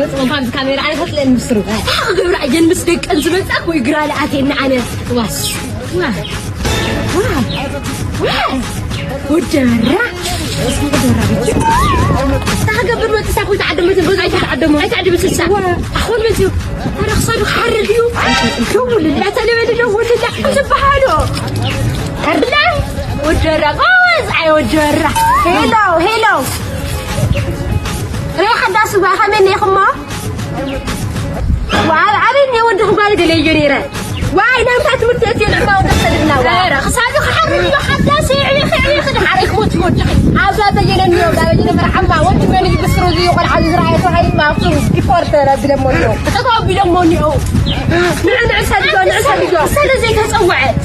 ጽቡቕ፣ ካብዚ ካሜራ ኣነ ፈትለን ምስሩ። እንታይ ክገብራ እየን ምስ ደቀን ዝመጻ እኮ ይግራ ለኣቴና ኣነ። ዋስ። ዋ። ዋ። ዋ። ወደራ። ወደራ ብቻ። ታገብር መጥሳ እኮ ይተዓደመትን፣ በዛ ይተዓደሙ። ኣይተዓደመትን ሳ። ዋ። ኣኹን መጽዩ። ኣረ ክሳዱ ክሓርድ እዩ። ደውልላ፣ ተለበለ ደውልላ። ዝበሃሉ። ኣርላ። ወደራ። ጎበዝ፣ ኣይ ወደራ። ሄሎ፣ ሄሎ። ሬ ሓዳስ ጓ፣ ከመይ እኒኹሞ? ዋይ፣ ኣበይ እኒኦ ወድኺ ጓል ገለ እዮ ነይረ። ዋይ፣ ናብታ ትምህርቲ እትዮ ንዕማ ወደ ሰድና ዋ። ኧረ፣ ክሳዱ ክሓርድ እዩ፣ ሓዳስ ይዕቢኺ፣ ይዕቢኺ፣ ድሓር ኣይክሞት ወድኺ። ኣብዛ በየነ እኒኦ፣ ኣብዛ በየነ መርዓማ፣ ወዲ መን እዩ ብስሩ ዝዩ ቆልዓ ዝዝረኣየ ተባሂሉ፣ ኣብሱ ሪፖርት ተረቢሎሞ እኒኦ። ተተባቢሎሞ እኒኦ። ንዕ፣ ንዕ ሰድዮ፣ ንዕ ሰድዮ። ሰለ ዘይተጸውዐት።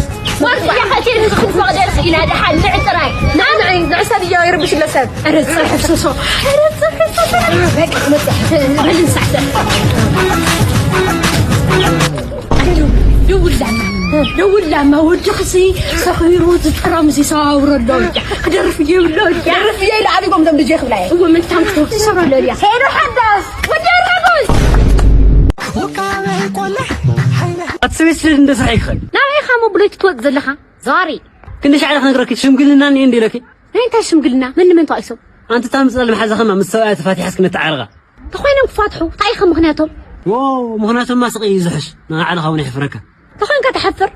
ወርቂ ያኸቴ ንዝኽን ፈቕደር ስኢና ደሓን ንዕ ጥራይ። ንዕ፣ ንዕ፣ ንዕ ሰድዮ ይርብሽ ለሰብ። ኧረ ጽርሒ ሶሶ። ኧረ ጽርሒ ሶሶ። በቃ መጽእ። በል ንሳዕ። ደውላማ። ደውላማ። ወድኽሲ ሰኺሩ ዝጠራምሲ ሰዋውሮ ኣሎ። ክደርፍ ይብሎ። ክደርፍ ይብሎ። ኣቢጎም ዘም ድጄ ክብላ እየ። እወ፣ ምን ታንክቶ ትሰብሮ ኣሎ ድያ? ሄሎ ሓዳስ። ወዲ ኣራጎስ። ኣቲ ሰበይቲ ስለ እንደ ስራሕ ይኽእል። ናበይ ኢኻ እሞ ብለይቲ ትወጽእ ዘለኻ? ዘዋሪ። ክንዲ ሻዕሪ ክነግረኪ፣ ሽምግልና እኒኦ እንዲ ኢለኪ። ናይ እንታይ ሽምግልና? መን ንመን ተዋኢሶም? ኣንቲ እታ ምጽላል መሓዛኸማ ምስ ሰብኣያ ተፋቲሓስ ክነተዓርቓ። ተኾይኖም ክፋትሑ፣ እንታይ ኢኻ ምኽንያቶም? ዎ፣ ምኽንያቶምማ ስቕ እዩ ዝሕሽ። ንባዕልኻ እውን የሕፍረካ። ተኾይንካ ትሓፍር።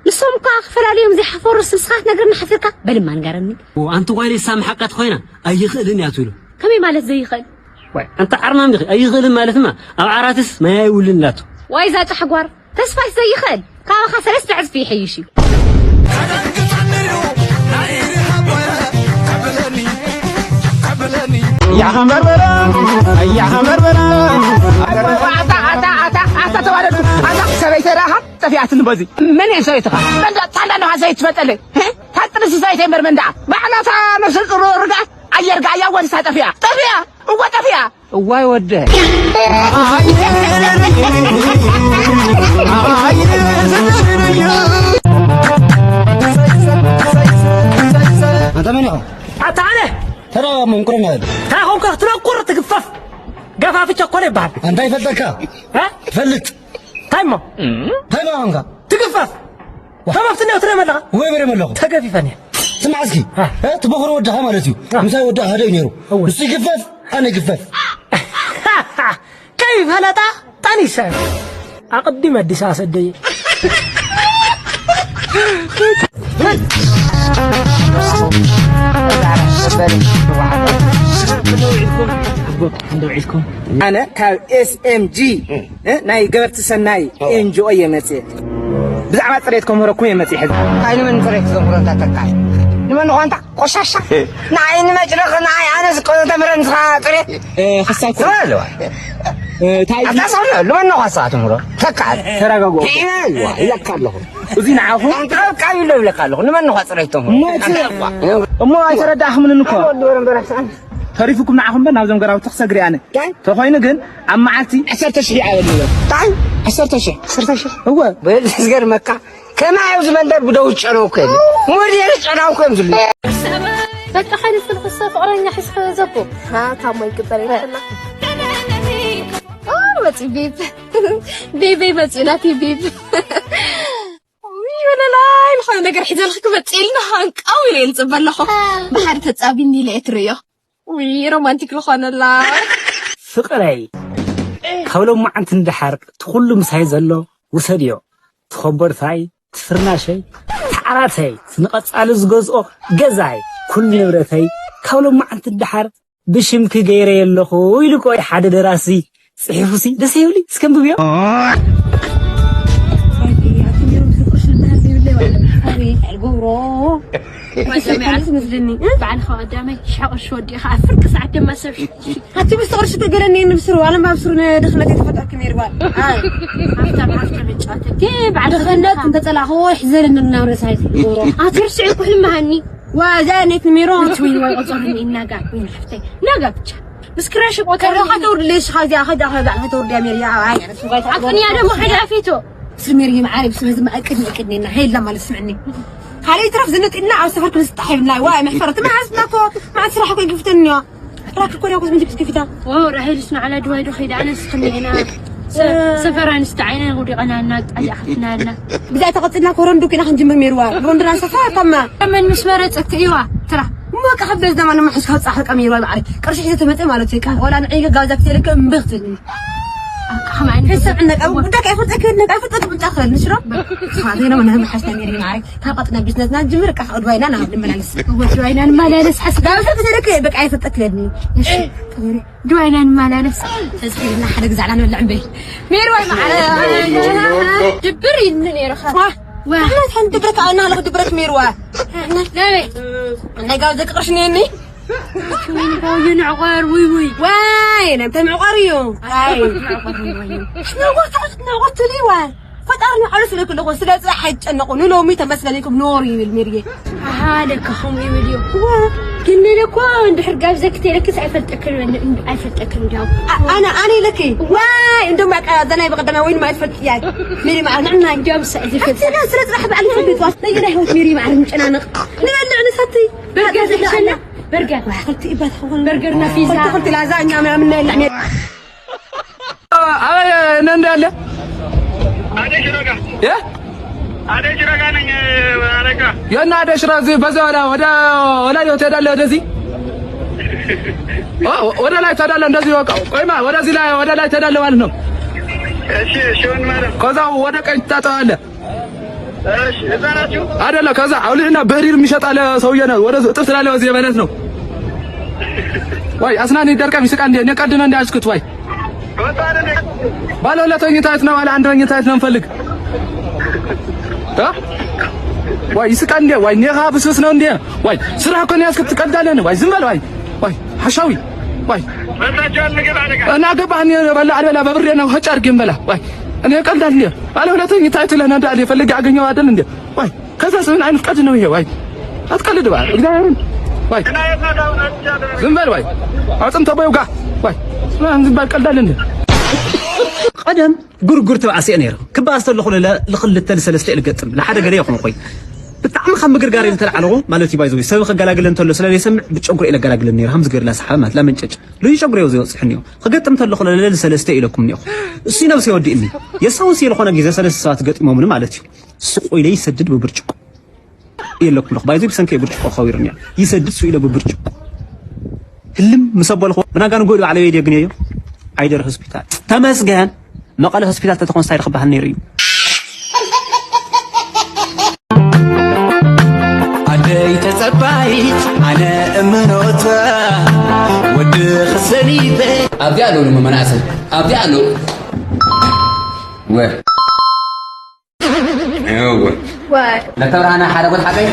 ንሶም እኳ ክፈላለዮም ዘይሓፈሩ ንስኻ ክትነግረኒ ሓፊርካ? በልማ ንገረኒ። ዎ፣ ኣንቲ ጓይለይ ሳሚ ሓቃ ተኾይና ኣይኽእልን እያ ትብሉ። ከመይ ማለት ዘይኽእል? ዋይ፣ ኣንታ ዓርማም ዲኺ? ኣይኽእልን ማለትማ ኣብ ዓራትስ ማይ ኣይውልን ኢላቶ። ዋይ፣ እዛ ጫሕጓር። ተስፋሽ ዘይኽእል። ካባኻ ሰለስተ ዕጽፊ ይሕይሽ እዩ። ያኸንበርበረ፣ ያኸንበርበረ። ኣታ፣ ኣታ፣ ኣታ፣ ኣታ ተዋረድኩ። ኣታ ሰበይተይ ደኣ ጠፊኣትኒ በዚ። መን እየን ሰበይትኻ? መንዳ፣ ታንዳ ነኻ ሰበይት ትፈጠለይ? ሄ? ታጥንሲ ሰበይተይ እምበር መንዳ። ባዕላታ ነፍሰ ጡር ርጋ፣ ኣየር ጋ እያ ወዲሳ ጠፊኣ። ጠፊኣ፣ እወ ጠፊኣ። እዋይ ወደ። ኣንተ መን ኢኹም? ኣታ ኣነ። ተራ መንቁርና። እንታይ ኾንካ ክትነቁር ትግፈፍ? ገፋፊ ቸኮል ይበሃል። ኣንታ ይፈልጠካ? እ? ትፈልጥ? እንታይ እሞ? እንታይ እሞ ኾንካ? ትግፈፍ። ዋ። ተመፍትኒ ትረም ኣለኻ? ወይ በረም ኣለኹ። ተገፊፈን እየ። ስማዕ እስኪ፣ እ። እ፣ ትበኽሮ ወድኻ ማለት እዩ። እ። ምሳይ ወዲ ሓደ እዩ ነይሩ። እወ። ንሱ ይግፈፍ፣ ኣነ ይግፈፍ። ከይፈለጣ ጠኒሰ። ኣቐዲመ ኣዲስ ኣሰደየ። ኣነ ካብ ኤስ ኤም ጂ፣ እ፣ ናይ ገበርቲ ሰናይ ኦ። ኤን ጂ ኦ እየ መጽየ። ብዛዕባ ጽሬት ከምህረኩም እየ መጽየ ሕዚ። እንታይ ንመን ጽሬት ዘምህሮ እንታ ተካይ? ንመን ኾንታ? ቆሻሻ። ንዓይ ንመጭረኽ፣ ንዓይ ኣነስ ቆ-፣ ተምህረን ንስኻ ጽሬት። እ፣ ክሳብ ኮ-፣ ሰው ኣለዋ። እ፣ ታይ ኣታ ሰው ኣለዋ። ንመን ነው ኻሳ ትምህሮ? ተካል። ተረጋጉ። ሂመን፣ ዋ፣ ይለካ ኣለኹ። እዚ ንዓኹም። ኣንተ ካብ ይብሎ ይብለካ ኣለኹ። ንመን ነው ጽሬት ተምህሮ? እሞ እቲ፣ እሞ ኣይተረዳእኽምንን እኮ። ተሪፉኩም ንዓኹም እምበር ናብዞም ገራውቲ ክሰግር ኣነ። ታይ? ተኾይኑ ግን ኣብ መዓልቲ ዓሰርተ ሺሕ ይኣበል ይብል። ታይ? ዓሰርተ ሺሕ። ዓሰርተ ሺሕ? እወ። በል ዝገርመካ ከማይ ኣብዚ መንደር ብደው ጨነው እኮ የለ። ሞዴል ጨናው እኮ እዮም ዝብሉ። በቃ ሓደ ስልክሰ ፍቕረኛ ሒዝካ ዘቦ። ሃ፣ ታሞ ይግበር ይረክና። ኦ፣ መጺ ቤብ። ቤቤ መጺ ናቲ ቤብ። ውይ፣ ወለላይ፣ ዝኾነ ነገር ሒዘልክ ክመጽእ ኢልና ሃንቃው ኢለ እየ ዝጽበ ኣለኹ። ብሓደ ተጻቢኒ ኢለ እየ ትርእዮ። ውይ፣ ሮማንቲክ ዝኾነላ። ፍቕረይ፣ ካብ ሎማዓንቲ ንደሓር እቲ ኩሉ ምሳይ ዘሎ ውሰድዮ። እቲ ኮቦርታይ፣ እቲ ፍርናሸይ፣ እቲ ዓራተይ፣ እቲ ንቐጻሊ ዝገዝኦ ገዛይ፣ ኩሉ ንብረተይ ካብ ሎማዓንቲ ንደሓር ብሽምኪ ገይረዮ ኣለኹ ኢሉ እኮ ሓደ ደራሲ ጽሒፉሲ ደስ ይብል። እስከ ኣንብብዮ። ኣቤት፣ ኣልገብሮ። ባዕልኻ ቀዳማይ ሽሕ ቅርሺ ወዲእኻ፣ ኣብ ፍርቂ ሰዓት ድማ ሰብ ሽ-፣ ሽ-፣ ኣቲ ብዝተ ቅርሺ ተገለኒ ንብስሩ፣ ኣለም ኣብ ስሩ ንድኽነት የተፈጠርክ ነይሩ ባል። ኣይ፣ ሃብታም፣ ሃብታም ይጫወተል። ግን ባዕልኻ ድኽነት እንተጸላእኽዎ፣ ይሕዘለኒ እናብረ ሳይት ይገብሮ። ኣቲ ርስዒ ኩሕሊ መሃኒ። ዋ፣ እዛ ነይት ንሜሮ። ውይ፣ ውይ፣ ቆጸርኒ እናጋ፣ ወይ ሓፍተይ፣ ናጋ ብቻ። ምስ ክራሽ ቆጸርኒ። ከዛ ከተውርድ ለሽ፣ ኸዚኣ፣ ኸዛ፣ ኸዛ፣ ከተውርድ እያ ሜሪ፣ ኣይ። ኣቅንያ ደሞ ሓደ ኣፊቶ። ስሜሪ ማዓሪ ብስመ ዝማ እቅድ እቅድ ኔና ሄላ ማለት ስምዕኒ። ካልእ ይትረፍ ዝንጥ ኢልና ኣብ ሰፈር ክንስጣሕ ይብልና። ዋይ መሕፈረት መዓስ ናኮ መዓስ ስራሕ እኮ ይግፍተኒ እዮ። ራክ እኮ ዳኩስ ምንጅ ክስከፊታ። ኦ፣ ራሄል ስና ዓላ ድዋይ ዶ ኸይዳ፣ ኣነስ ኸሚዕና። ሰ-፣ ሰፈራ ንስተ ዓይና ወዲቐና እና ጣሊያ ሓፍትና ኣላ። ብዛይ ተቐጽልና ኮረንዶ ኪና ክንጅምር ሜርዋ። ሮንድና ሰፈራ ታማ። ከመን ምስ መረጸት እዩዋ፣ ትራ። እሞ ከ ከበዝ ደማ ንመሕስ ካብ ጻሕ ቀሚርዋ በዓል። ቅርሺ ሒዘ ተመጸ ማለት እዩ። ወላ ንዒ ጋብዛ ክትልክ እምብኽትል። ኣካ ኸማን ሕሰብ ዕነቀ፣ ጉዳይ ከይፈልጠ ክህልነቀ፣ ኣይፈልጠ ትምጻ ክህል፣ ንሽሮ? ኻዜና መናህ መሓሽና ሜሪ ማሪ። ካብ ቀጥና ቢዝነስና ጅምር፣ ቃ ድዋይና ና ንመላለስ። ወዲ ዋይና ንመላለስ፣ ሓስ ጋብዛ ክትልክ በቃ ኣይፈልጠ ክህልኒ። እሺ። ድዋይና ንመላለስ። ተዝሒልና ሓደ ግዛዕና ንበልዕ እምበይ። ሜርዋይ መዓረ። ድብር ኢልኒ ነይሩ ኸ። ዋ። ዋ። ንሕና እንታይ ንድብረካ፣ ኣና ሃለኹ ድብረክ ሜርዋ። ናበይ? ናይ ጋብዘ ቅርሽ ነየኒ። ወይ ንዕቆር፣ ውይ፣ ውይ። ዋይ፣ ናይ ምዕቋር እዩ። ኣይ። ንዕቆር ትዕስ፣ ንዕቆር ትልይዋ። ፈጣሪ ንዓሉ ስለ ክልኹ፣ ስለ ጽባሕ ኣይትጨነቑ። ንሎሚ ተመስገን ኢልኩም ኖሩ ይብል ሜሪዬ። ኣሃ፣ ለካ ከምኡ ይብል እዩ። እወ። ግን ኢለ እኮ እንድሕር ጋብዘ ክትለክስ ኣይፈልጠክን፣ ኣይፈልጠክን እንዲያው። ኣ-፣ ኣነ፣ ኣነ ኢለኪ። ዋይ፣ እንደውም በቃ እዛ ናይ በቀደማ ወይን ማይ ትፈልጥ እያ። ሜሪ መዓር ንዕና። እንዲያውም ሳ-፣ እዚ ፈልጥ። ስለ፣ ስለ ጽባሕ በዓል ይፈልጥ ዋስ። ናይ ህይወት ሜሪ መዓር ምጨናነቕ። ንበልዕ ንሰቲ። በርገር ዝሸና፣ በርገር። ዋይ፣ ክልቲ ይባት ኸውን። በርገርና ፒዛ። ክልቲ፣ ክልቲ ላዛኛ ምናምን ናይ የለ ሜሪ። ኣበይ ነህ እንዳለ? አደይ ሽረጋ። እ? አደይ ሽረጋ ነኝ። አለቃ። የት ነህ አደይ ሽረጋ? እዚህ በዛ ወደ፣ ወደ ወላይታ ትሄዳለህ ወደዚህ? ኦ፣ ወደ ላይ ትሄዳለህ እንደዚህ በቃ። ቆይማ ወደዚህ ላይ፣ ወደ ላይ ትሄዳለህ ማለት ነው። እሺ፣ እሺ፣ ወንድም አለም። ከዛ ወደ ቀኝ ትታጠባለህ። እሺ፣ እዛ ናችሁ? አይደለ፣ ከዛ አውልህና በህሪር የሚሸጥ አለ ሰውዬ ነው። ወደ እጥፍ ስላለ በዚህ የበለት ነው። ወይ አስናን ይደርቀም ይስቃ እንዴ? እኔ ቀድመ እንዴ አስኩት ወይ? ወጣ አይደለ? ባለ ሁለት መኝታ ቤት ነው፣ ባለ አንድ መኝታ ቤት ነው እንፈልግ። እ? ወይ ይስቃ እንዴ? ወይ ኔኻ ብስብስ ነው እንዴ? ወይ ስራ እኮ ነው ያስኩት፣ ትቀልዳለህ ነው? ወይ ዝም በል ወይ። ወይ ሓሻዊ። ወይ መጣችኋል ምግብ አለቃ። እና ገባህ እኔ በላ አልበላ በብሬ ነው ሀጭ አድርጌ እንበላ። ወይ እኔ ቀልዳል እንዴ? ባለ ሁለት መኝታ ቤት ለና እንዳል የፈልግ አገኘው አይደል እንዴ? ወይ ከዛ ምን አይነት ቀልድ ነው ይሄ? ወይ አትቀልድ ባል እግዚአብሔርን። ወይ ዝም በል ወይ አጽም ተቦዩ ጋር። ወይ ዝም በል ቀልዳል እንዴ? ቀደም ጉርጉር ተባዕስየ ነይረ። ክበኣስ ተለኹ ለ-፣ ልኽልተ ልሰለስተ ኢለ ገጥም። ንሓደ ገለ ይኹን ኾይ። ብጣዕሚ ካብ ምግርጋር ኢለ ተላዕለኹ ማለት እዩ። ባይዘዊ ሰብ ክገላግለ እንተሎ ስለ ዘይሰምዕ ብጨጉሪ ኢለ ገላግለ ነይረ። ሃምዚ ገርላ ሰሓበ ማለት ላመንጨጭ። ልዩ ጨጉሪ እዩ ዝወጽሕኒ እዩ። ክገጥም ተለኹ ለ-፣ ልሰለስተ ኢለኩም እኒኹ። እሱ ነብሲ ወዲእኒ። የሳውስ ኢለ ኾነ ግዜ ሰለስተ ሰባት ገጢሞምኒ ማለት እዩ። ስቕ ኢለ ይሰድድ ብብርጭቆ። የለኩም ለኹ። ባይዘ ብሰንከ ብርጭቆ ከዊርኒ እያ። ይሰድድ ስኢለ ብብርጭቆ። ህልም ምስ ኣበልኹ፣ ብናጋ ንግሆ ባዕለ ቤት የግንየዮ። ዓይደር ሆስፒታል። ተመስገን። መቐለ ሆስፒታል ተተኾን ስታይ ክበሃል ነይሩ እዩ። ኣደይ ተጸባይት ኣነ እምኖታ ወዲ ክሰሊበ ኣብዚኣ ኣለዉ ንመናእሰይ። ኣብዚኣ ኣለዉ። ወ-፣ እወ። ዋይ። ክልተ ብርሃን ሓረጎት ሓቀይ?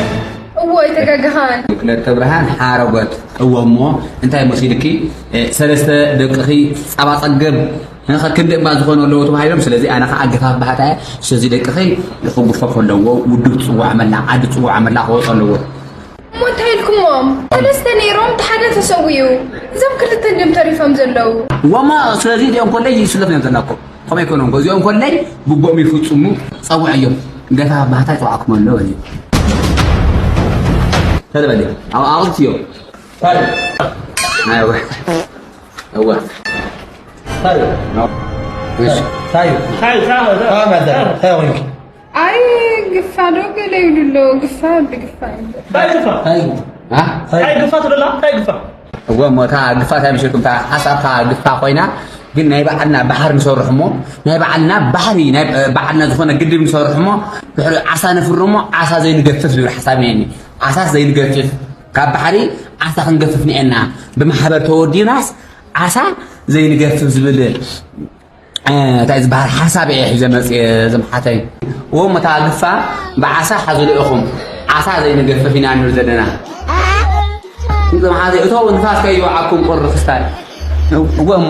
እዎ፣ ኣይተጋገኻን። ክልተ ብርሃን ሓረጎት። እዎ፣ እሞ እንታይ መሲልኪ? እ፣ ሰለስተ ደቅኺ ጻባ ጸገብ፣ እ፣ ክንዲ እባ ዝኾኑ ኣለዉ ተባሂሎም። ስለዚ ኣነ ኸዓ ገፋፍ ባህታ እየ። ስለዚ ደቅኺ ክጉፈፍ ኣለዎ። ውድብ ትጽዋዕ መላ፣ ዓዲ ትጽዋዕ መላ ክወጽ ኣለዎ። እሞ እንታይ ኢልኩሞም? ሰለስተ ነይሮም፣ እቲ ሓደ ተሰዊኡ። እዞም ክልተ እንድም ተሪፎም ዘለዉ። እዎ፣ እሞ ስለዚ እዚኦም ኮለጅ ይስለፍ እዮም ዘለኩም። ከመይ ኮኖም እዚኦም ኮለይ ግቦም ይፍጽሙ ጸውዐዮም። ገታ ባህታ ይጸውዓኩም ኣሎ በል። ተለበል። ኣብ ኣቕልትዮ። ታዩ። ኣይወ። እወ። ታዩ። ኖ። እሺ። ታዩ። ታዩ፣ ታዩ፣ ታዩ። ታዩ፣ ታዩ፣ ታዩ። ኣይ ግፋ ዶ ገለ ይብሉ ኣለዉ። ግፋ፣ ግፋ። ታይ ግፋ? ታይ ግፋ? አ? ታይ ግፋ ትብለላ? ታይ ግፋ? እወ፣ እሞ እታ ግፋ እንታይ መሲልኩም? እታ ሓሳብካ ግፋ ኮይና፣ ግን ናይ በዓልና ባሕሪ ንሰርሕ እሞ፣ ናይ በዓልና ባህሪ፣ ናይ በዓልና ዝኾነ ግድብ ንሰርሕ እሞ፣ ድሕሪ ዓሳ ነፍሪ እሞ፣ ዓሳ ዘይንገፍፍ ዝብል ሓሳብ እኒአኒ። ዓሳስ ዘይንገፍፍ፣ ካብ ባሕሪ ዓሳ ክንገፍፍ እኒአና። ብማሕበር ተወዲብናስ ዓሳ ዘይንገፍፍ ዝብል እ፣ እንታይ ዝበሃል ሓሳብ እየ ሒዘ መፅየ፣ እዞም ሓተይ። እዎም እታ ግፋ ብዓሳ ሓዝሉ ኢኹም። ዓሳ ዘይንገፍፍ ኢና ንብል ዘለና። እዞም ሓተይ፣ እቶ ንፋስ ከይወዓኩም ቁሪ ክስታይ። እዎም